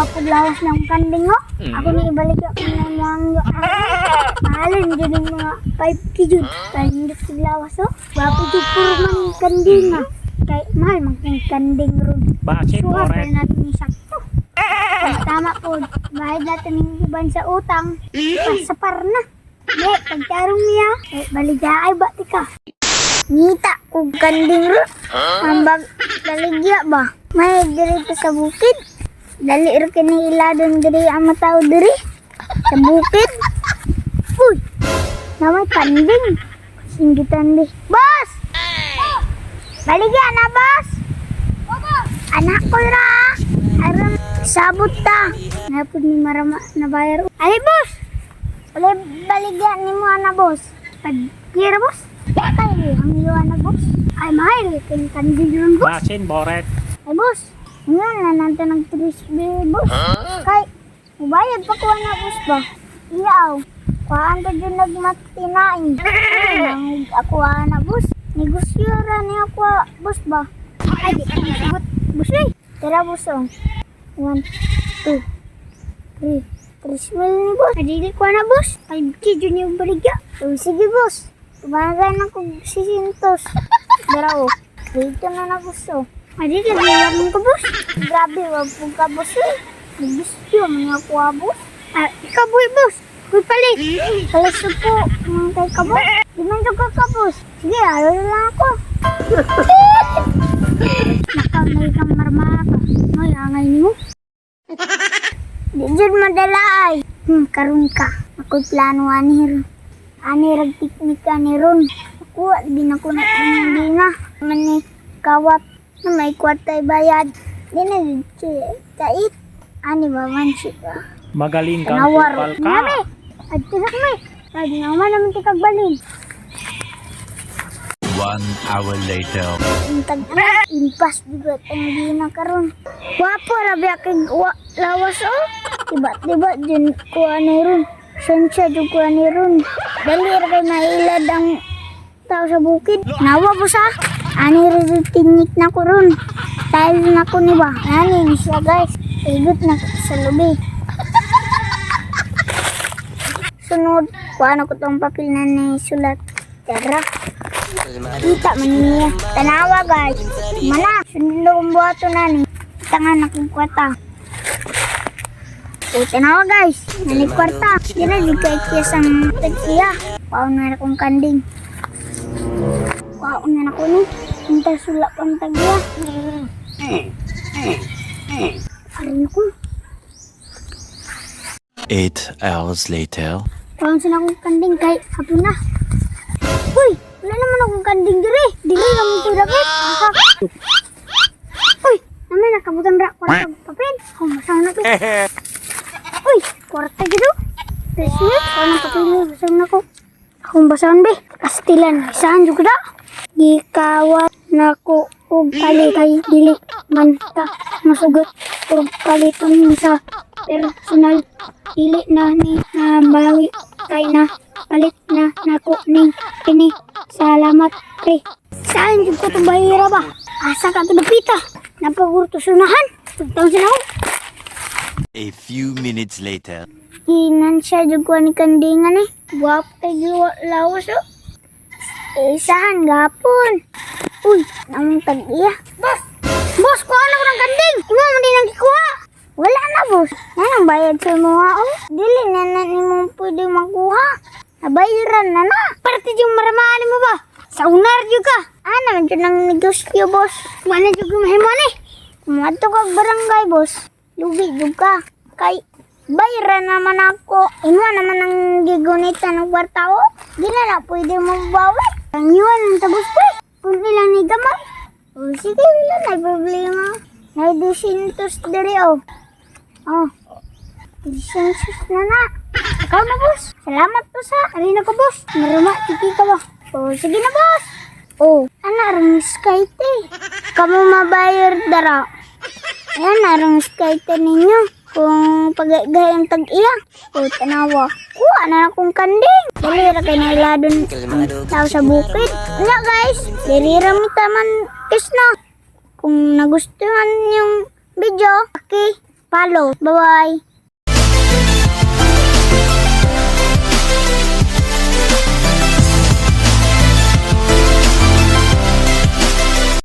Gwapo lawas ng kanding oh. Ako ni ibalik ako ng mga mahalin dyan yung mga 5K jud. Kay hindi ko lawas oh. Gwapo jud puro man kanding ah. Kay mahal man kay kanding ron. Basin Suha boret. pa natin yung sakto. Kung tama po, bayad natin yung iban sa utang. Pasapar na. Di, pagtarong niya, eh, baligya ay bati ka. Ngita kog kanding ro. Ambag baligya ba? May diri pa sa bukid. Dali ra kini iladon diri ang matao diri. Sa bukid. Uy! Namay kanding. Singgitan di. Boss! Baligya na, boss! Anak ko ra! Aron, sabot ta. Napod ni marama na bayar. Ali, boss! Wala baligya ni mo ana, boss. Pagkira, boss. Kay, ang iyo ana, boss. Ay, mahal. Kay kandil ron, boss. Basin boret. Ay, boss. Ngayon na nanto ng 3 boss. Kay, mubayad pa ko na, boss ba? Iyaw. Kuhaan ko dyan nagmatinain. Ay, nang ako ana, boss. Negosyo ra niya ako, boss ba? Ay, di ko masugot. Boss, eh. Tara, boss, oh. One, two, three. 3 mil ni boss. Ay, dili ko na, boss. 5K dyan yung baligya. Oh, sige, boss. Tumaga na ko 600. Dara, oh. Dito na na, boss, oh. Ay, dili, nalaman ko, boss. Grabe, wag po ka, boss, eh. Negosyo, mga kuha, boss. Ah, ikaw, boy, boss. Kuy, palit. Palit po. Mga kay ka, boss. Di man ka ka, boss. Sige, alo na lang ako. Nakaw na ikang marmaka. May angay nimo. Di jud madala ay. Karon ka. Ako'y plano ani ron. Ani rag picnic ani ron. Ako di na ko na hindi na. Man ni kawat na may kwarta bayad. Di na jud siya kait. Ani ba man siya. Magaling kang Tanawar. kupal ka. Nami. Adto sa kami. Pag naman naman ti kagbalin. 1 hour later. Intag impas juga ang gina karon. Wapo ra biya kay lawas oh. Tiba-tiba din kuha ni ron. Sunsa jud kuha ni ron. Dali ra kay mailad ang tao sa bukid. Nawa po sa ani ra jud tinik na ko ron. Dahil na ko ni ba. Ani ni siya guys. Igot na ko sa lubi. Sunod, kuha na ko tong papel na ni sulat. Tara. Kita man niya. Tanawa guys. Mana, sundin na kong buhato na ni. Tanga na kong kwarta. O, tanawa guys. Nani kwarta. Di na di kay kiyas ang tagsiya. Kuha na na kong kanding. Kuha na na ko ni. Hinta sulap ang tagya. Arin ko. 8 hours later. Kuha na akong kanding kay hapon na. Uy! Wala naman akong kanding diri. Diri naman ito dapat. Aha. Uy! Naman nakabutan ra kwarta og papel. Oh, masaw na to. Uy! Kwarta gid oh. 3 mil. Kuha ng papel ni basaw na ko. Akong basahon be. Pastilan. Saan jud ko da? Gikawat na ko og kali kay dili man ta masugot og paliton sa personal dili na ni nabawi kay na palit na nako ning kini. Salamat pre. Saan jud ko tong bahira ba? Asa ka to dapita? Napagurto sunahan. Tugtong sila ko. A few minutes later. Ginan siya jud ko ni kandingan eh. Guwapo kay giwa lawas oh. Eh, isahan gapon. Uy, namong tag-iya. Boss! Boss, kuha na ko ng kanding! Imo man din ang gikuha! Wala na, boss. Yan ang bayad sa mga oh. Dili na na nimo pwede makuha. Nabayaran na na. Parte yung maramaan mo ba? Sa unar jud ka. Ah, naman jud ang negosyo, boss. Wala jud mahimo ni. Kumadto kag barangay, boss. Lugi jud ka. Kay bayaran naman ako. Imo naman ang gigunitan ng kwarta oh. Di na na pwede mo bawi. Ang yuan ang tabos ko eh. Kung ilang ni gamay. O sige, wala na problema. May 200 diri oh. Oh. 200 na na. Ikaw na, boss. Salamat po sa. Alin ko, boss. Maruma, tiki ka ba? Oh, sige na, boss. Oh, ana rang skate. Kamu mabayar dara. Ayan, arang skate ninyo. Kung pagay ang tag-iya. O, tanawa. Kuha na akong kanding. Dali ra kay nailadon ang tao sa bukid. Nga guys, dili ra mi taman guys na. Kung nagustuhan yung video, paki Follow. Bye-bye.